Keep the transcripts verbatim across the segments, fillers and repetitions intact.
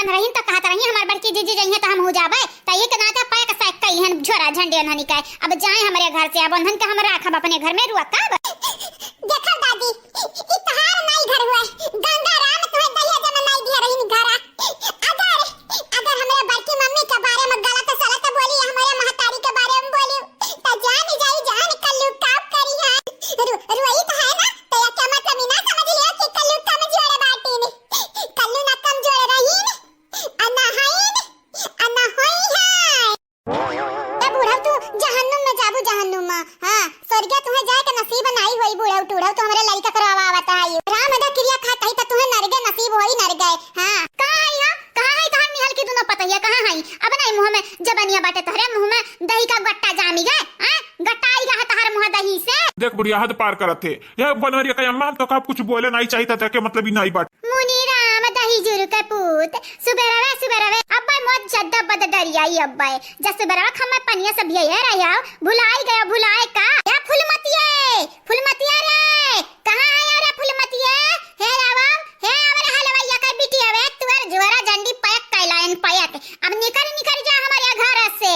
रहीन त कहत रही, "हमार बड़की जीजी जइहें त हमहू जाबे।" त एक नाते पैक सैक कइहन झोरा झंडी उन्हनी के। अब जाए हमरे घर से, अब उन्हन के हम राखब अपने घर में, रुआ का अब? देखो दादी, ई तहार नाई घर हुआ, गंगा राम तुहे दहिया जन्म नाई दिया रहीन घरा। अगर, अगर हमरे बड़की मम्मी के बारे में गलत सलत बोली, हमरे महतारी के बारे में बोली, त जान जाई जान कल्लू का करी है। रु-, रुई त है ना, त एके मतलब ई ना समझ लिया कि कल्लू कमजोर बाटी ने। कल्लू ना कमजोर रही ने, आ ना है ने, आ ना होई है। ए बूढ़ऊ, तू जहन्नुम में जाबू, जहन्नुम में। हाँ, स्वर्गिया तुहे जाए के नसीब नाई होई बूढ़ऊ टूढ़ऊ, तो हमरे लड़का करवावत है। राम दा किरिया खात है त तुहे नरगे नसीब होई, नरगे। हाँ। कहाँ है, हाँ? कहाँ है तोहर निहल की दुनो पतैया, कहाँ है? अब नहीं मुँह में जबनिया बाटे तोहरे, मुँह में दही का गट्टा जामी गए, हाँ? गट्टा आई गया है तोहर मुँह दही से। देख बुढ़िया, हद पार करत है। ये बनवरिया का अम्मा, हम तो का कुछ बोले नहीं चाहिए था, के मतलब ही नहीं बात। मुनि राम दही जुरु के पूत, सुबेरवे सुबेरवे, अब्बे मोत जद्दा बद डरियाई अब्बे, जस सुबेरवा खम्मे पनिया सब ये रहे आओ, भुलाई गयो, भुलाए का? या फुलमतिये, फुलमतिया रे, कहाँ आयो रे फुलमतिये? हे रावम, हे हमरे हलवैया के बिटिया वे, तुअर झोरा झंडी पैक कैलायन पैक, अब निकल निकल जा हमरे घर से।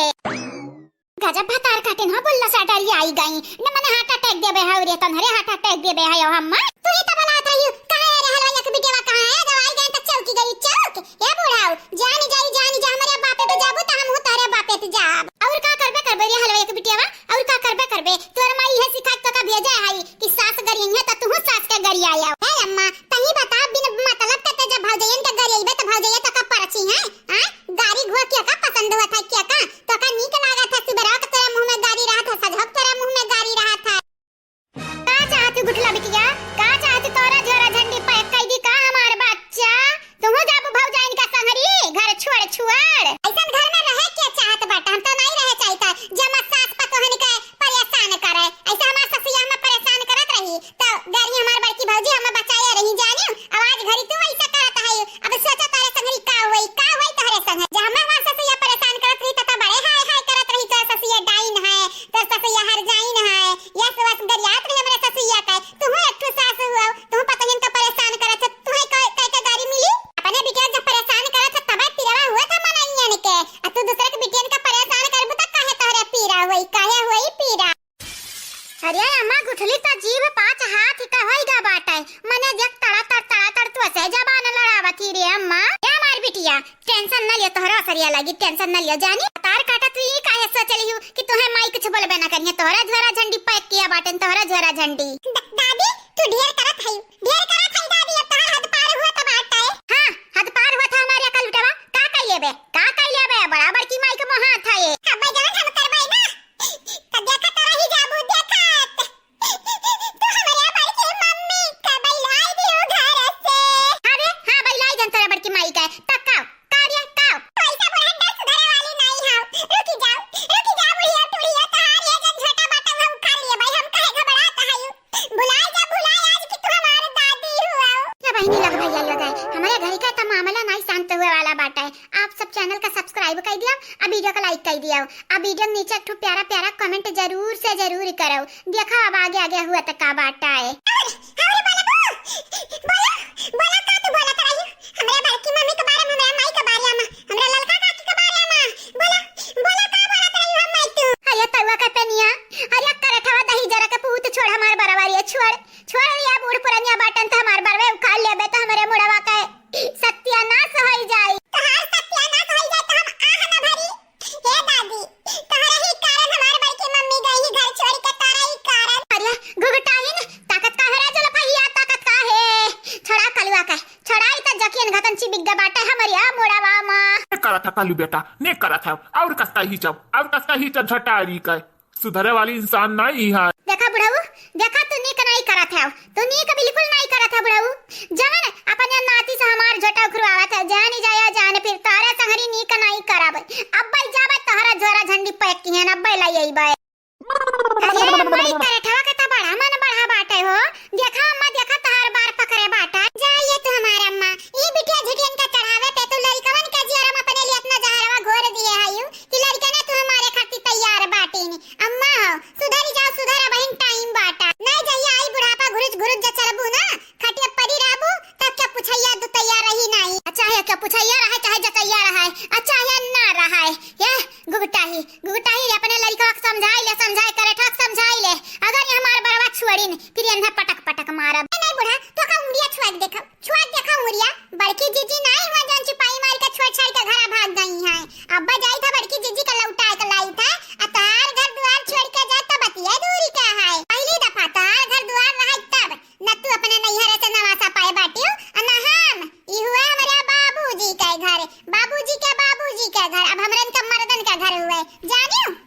गजब भतार काटिन हो, बुल्ला सा डरी आई गई। न मने heart attack देबे है रे, तन्हरे heart attack देबे है हो हम। तू ही तो बलात है यू, कहाँ है रे हलवाइया के बिटिया, कहाँ है? जब आई गए तो चौकी गई चौक। ए बूढ़ाऊ, जान जाई, जान जा, हमरे बापे पे जाबू तो हम हूँ तोहरे बापे पे जाब। और का करबे करबे रे हलवाइया के बिटिया, और का करबे करबे? तोर माई है सिखाई तो का भेजा है कि सास गरियन है तो तू सास के गरिया आओ। ए अम्मा, तही बता, बिन मतलब के ते जब भौजैयन के गरियबे तो भौजैया तो का परची है? आय? गारी घुआ क्या का पसंद हुआ था, क्या का? तो का नीक लागत है, सुबेरवा के तोरा मुँह में गारी रहत है, सजहक तोरा मुँह में गारी रहत है। का चाहत गुठला बिटिया? का चाहत तोरा झोरा झंडी पैक कई दी का हमार बच्चा? तुहू जाबू भौजाइन का संगरी, घर छोड़ छुआड़। ऐसन घर में रहे के चाहत बाटा? हम तो नहीं रहे चाहिता, जमा सास पतोहन के परेशान करे। ऐसे हमार ससुया हमें परेशान करत रही, तो गारी हमार बड़की भौजी हमें बचाए रही, जानियो। अब आज घरी तू ऐसा करत है, अब सोचा तोहरे संगरी का होई, का होई तोहरे संग। जब हमें हमार ससुया परेशान करत रही, त, त बड़े हाय हाय करत रही, तोहरे ससुया डाइन है, तोहरे ससुया हर जाइन है, यस वस गरियात रही हमरे ससुया का। तू एक ठो सास हुआ, तू पतोहियन का परेशान करत है, तू कह, कह के गारी मिली? अपने बिटिया जब परेशान करत है, तबे पीरवा हुआ था मनइयन के, आ तू दूसरे के बिटियन का परेशान करबू, त काहे तोहरे पीरा होई, काहे होई पीरा? अरे अम्मा, गुठली त जीभ पाँच हाथ का होई गा बाटे। मने देख तड़ा तड़, तड़ा तड़ तू ऐसे जबान लड़ावत ही रे अम्मा। ए हमार बिटिया, tension न लियो, तोहरा असरिया लागी, tension न लियो। जानी, तार काटा तू ई काहे सोच लिहू कि तोहे माई कुछ बोलबे ना करिहे? तोहरा झोरा झंडी पैक किया बाटे, तोहरा झोरा झंडी। द-, दादी, तू ढेर करत है, ढेर करत है दादी, अब तोहर हद पार हुआ त बाटे। हाँ, हद पार हुआ था हमारे अकल बेटवा। का कह लेबे, का कह लेबे? बड़ा बड़की माई के मोह हाथ है ये। अब जवन हम करबे ना, त देखत रही जाबू, देखत। तू हमरे बड़की मम्मी का बैलाई दियो घर से। अरे, हाँ, बैलाई जन तोरे बड़की माई का। त का? का रे, का? पैसा बुढ़ंडा सुधरे वाली नहीं हो। रुकी जाओ, रुकी जाओ, बुढ़िया टुढ़िया, तहार ये जन झोटा बाटा हम खा लिए भाई, हम काहे घबरात हई? भुलाए जा, भुलाए आज कि तू हमार दादी हुआ। ये बहिनी लोग, भैया लोग है, हमारे घर का तो मामला नहीं शांत हुए वाला बाटा है। आप सब channel का subscribe कर दिया, आ video का like कर दिया, आ video के नीचे एक ठो प्यारा प्यारा comment जरूर से जरूर करो। देखा अब आगे आगे हुआ त का बाटा है। और, और बोला बो, बोला, बोला का तू बोलत रही? हमरे बड़की मम्मी के बारे में, हमरे माई के बारे में, हमरे ललका काकी के बारे में, बोला, बोला का बोलत रही हो माई तू? अरे तउआ के पेनिया, अरे करठवा दही जरा के पूत छोड़ हमार बरवा रे, छोड़, छोड़ लिया बूढ़ पुरनिया बाटन त हमार बरवे उखाड़ लेबे त हमरे मुड़वा के सत्यानाश होई जाई। तहार सत्यानाश होई जाई त हम आह ना भरी। हे दादी, तोहरे ही कारण हमार बड़की मम्मी गई ही घर छोड़ के, तोहरे ही कारण। अरे, घुघटाइन, ताकत का है रे जुल्फहिया, ताकत का है? छोड़ा कलुआ का, छोड़ा ई त जकियन घतन चिबिक गे बाटे हमरे मुड़वा मा। ने करत है कालू बेटा, ने करत है। और कसका ही चब, और कसका ही चब झटारी का। सुधरे वाली इंसान नहीं है। देखा बुढ़ऊ, देखा तू नीक नहीं करत है, तू नीक बिल्कुल नहीं करत है बुढ़ऊ। जवन अपने नाती से हमार झोटा उखरवावत है, जान जाया जान फिर तोहरा संगरी नीक नहीं करब। अब्बे जाबे तोहरा झोरा झंडी पैक किहन, अब्बे लई अइबे। अरे अम्मा, ई करठवा के त बड़ा मन बढ़ा बाटे हो। देखा अम्मा, देखा तोहार बार पकड़े बाटा। जा ये तू हमार अम्मा, ई बिटिया झिटियन के चढ़ावे पे तू लड़कवन के जियरा में अपने लिए इतना जहरवा घोर दिए हयू कि लड़कने तू हमारे खातिर तैयार बाटिन। अम्मा हो, सुधरी जाओ, सुधर, अबहिन time बाटा। नहीं जहिया आई बुढ़ापा घुरुच घुरुच जे चलबू ना, खटिया परी रहबू, तब क्या पुछैया दू तैयार रही नहीं। अच्छा है, क्या पुछैया रहे, चाहे अच्छा, ये ना रहा है, ये गुगटाही, गुगटाही रे, अपने लड़िकवा के समझाई ले, समझाए करे ठक समझाई ले। अगर ये हमार बरवा छोड़िन, फिर इन्हें पटक पटक मारब। ए, नहीं बूढ़ा, तो का उंगलिया छुआ के देखा, छुआ के देखा उंगलिया। बड़की जीजी नहीं हुआ जौन चिपाई मार के छोड़ छाड़ के घरा भाग गई हैं। अब्बा जाई था बड़की जीजी के लौटाए के लाई था, आ तोहार घर दुआर छोड़ के जाए तो बतिया दूरी का है। पहली दफा तोहार घर दुआर रहा तब, न तू अपने नैहरे से नवासा पाए बाटियो, आ न हम। ई हुआ हमरे बाबूजी के घर, बाबूजी के बाबूजी के घर, अब हमरे इनके मर्दन के घर हुए, जानियो?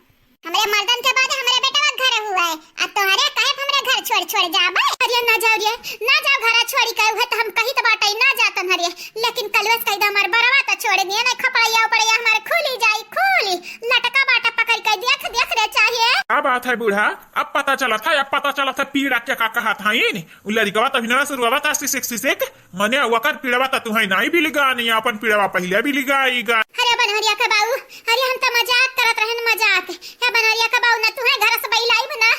हमरे मर्दन के बाद हमरे बेटवा के घर हुए, आ तोहरे कहे हमरे घर छोड़ छोड़ जाबे? अरे ना जाओ रे, ना जाओ घर छोड़ी के, उहे तो हम कही तो बाटे ना जातन हरे, लेकिन कलुआ से कह दे हमार बरवा तो छोड़ दिए, नहीं खपड़ैया उपड़ैया हमार खुली जाई, खुली, लटका बाटा पकड़ के देख, देख रे चाहिए। का बात है बूढ़ा, अब पता चलत है, अब पता चलत है पीड़ा के का कहत हईन। उ लड़िकवा तो अभिनवा से रोवत है, सिसिक सिसिक। मने ओकर पीड़वा त तुहई नाई बिलगा, नहीं अपन पीड़वा पहिले बिलगाई गा। अरे बनहरिया के बाऊ, अरे हम त मजाक करत रहन, मजाक। हे बनहरिया के बाऊ, न तुहई घर से बइलाइब ना,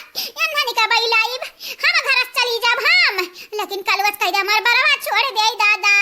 एन्हनी के बइलाइब। हम घर से चली जाब हम, लेकिन कलुआ से कह दे हमार बरवा छोड़ दे दादा।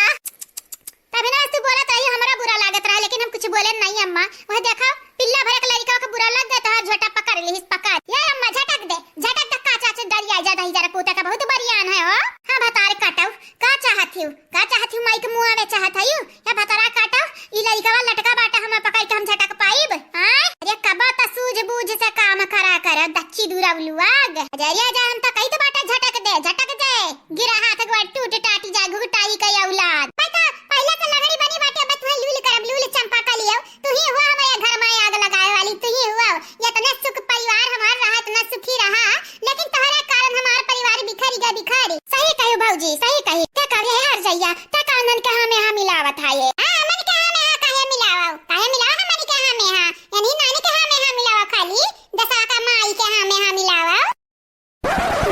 तभी ना तू बोलत रही, हमरा बुरा लागत रहा, लेकिन हम कुछ बोले नहीं अम्मा। वह देखो, पिल्ला भर के लड़िका के बुरा लग गया, तोहार झोटा पकड़ लिहिस, पकड़। ये अम्मा, झटक दे, झटक दे, का चाचे डरिया जा दही जरा पूता का बहुत बरियान है हो। हाँ, भतार काटो, का चाहत हियो, का चाहत हियो, माई के मुआ में चाहत हियो, या भतारा काटो, ई लड़िकवा लटका बाटा, हम पकड़ के हम झटक पाइब, हाँ? अरे कबो त सूझ बूझ से काम करा कर, दच्ची दूरा उलुआग। अरे जा, हम त कही तो बाटा झटक दे, झटक दे, गिरा हाथ गोड़ टूट टाटी जा, घुघटाई के औलाद। पता, पहले से लंगड़ी बनी बाटे, अब तुहे लूल करब, लूल चंपा कलियो। तू ही हुआ हमारे घर में आग लगाए वाली, तू ही हुआ। इतने सुख परिवार हमार रहा, इतना सुखी रहा, लेकिन तोहरे कारण हमार परिवार बिखरी गा, बिखरी। सही कही भौजी, सही कही। ते कहे हर जइया, ते कानन के हमें यहाँ मिलावत है ये। हाँ, हमन के हमें यहाँ काहे मिलावा? काहे मिलावा हमन के हमें यहाँ? यानी नानी के हमें यहाँ मिलावा खाली, दसवा का माई के हमें यहाँ मिलावा।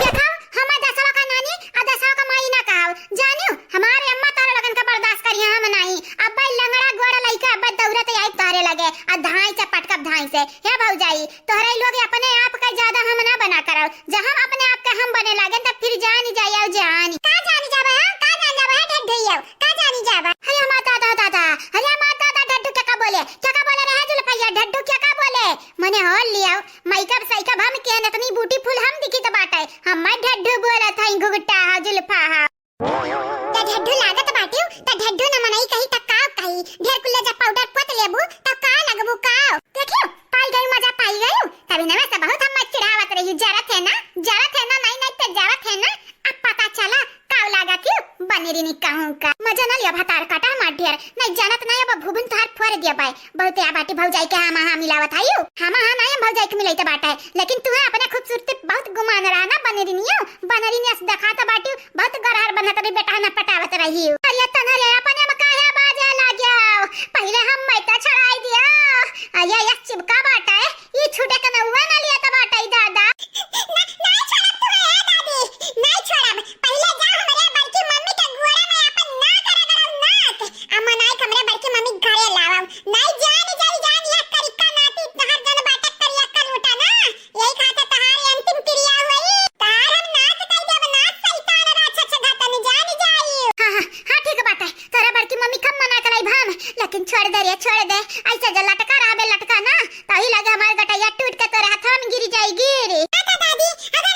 देखो, हमें दसवा का नानी आ दसवा का माई ना कहो। जानियो, हमारे अम्मा तारे लगन का बर्दाश्त करिया हम नहीं। अब भाई लंगड़ा गोड़ लइका अब दौड़त आई तारे लगे, आ धाई से पटकब धाई से। हे भौजाई, तोहरे लोग अपने आप का ज्यादा हम ना बना करो। जब हम अपने आप का हम बने लागे, तब फिर जानी जाए जानी। का जानी जाबा, हाँ? का जानी जाबा, हाँ, ढेर ढेर, का जानी जाबा? अरे हमार दादा, दादा, अरे हमार दादा, ढड्डू क्या का बोले? क्या का बोले रहे जुल्फैया? ढड्डू क्या का बोले? मने हो लियाओ, मेकअप साइकअप हम के न इतनी ब्यूटीफुल हम दिखी तो बाटे। हम मैं ढड्डू बोलत हई, घुघटा हा, जुल्फा हा। त ढड्ढू लागत बाटिउ, त ढड्ढू न मनई कही त का कही? ढेर कुल्ले जब पाउडर पोत लेबू, त का लगबू का? देखियो, पाई गयू, मजा पाई गयू। तभी नवे से बहुत हम चिढ़ावत रही, जरत है ना, जरत है ना, नहीं, नहीं, त जरत है ना। अब पता चला, काउ लागत हियो, बनेरिनी कहूँ का। मजा न लिया भतार काटा हमार ढेर, नहीं जानत नहीं अब भुबुन तोहार फोड़ दिया बाय। बहुते आ बाटी भौजाई के हम हाँ मिलावत हइउ। हम हाँ नाहीं भौजाई के मिलैते बाटे, लेकिन तुहे अपने खूबसूरती बहुत गुमान रहा ना बनेरिनियो। बनेरिनिया से देखात बाटी बहुत गरहर बनत रही बेटा ना पटावत रही। अरे तनरे अपने में काहे बाजे लाग्यो? पहिले हम मैता छड़ाई दिया। अरे या चिपका बाटे, ई छूटे के नौवा ना लिया त बाटे दादा। ना, ना छोड़ब तुहे ए दादी, ना छोड़ब। पहिले जा हमरे बड़की मम्मी के गोड़े में अपन नाक रगड़ो नाक। अम्मा नाई हमरे बड़की मम्मी घरे लावब। नाई जान जाई जान, यह करिका नाती तोहर जन बाटक करिया का लूटा ना। यही खातिर तोहार अंतिम क्रिया हुई। तोहार हम नाश कई देब, नाश शैतान राक्षस घातन जान जाई। हाँ, हाँ, हाँ, ठीक बात है। तोरा बड़की मम्मी कम मना कराई भाम, लेकिन छोड़ दे रे, छोड़ दे। ऐसे जो लटका रहबे, लटका ना, तही लगे हमार गटैया टूट के तोरे हाथ में गिर जाई, गिर। दादा दादी, अगर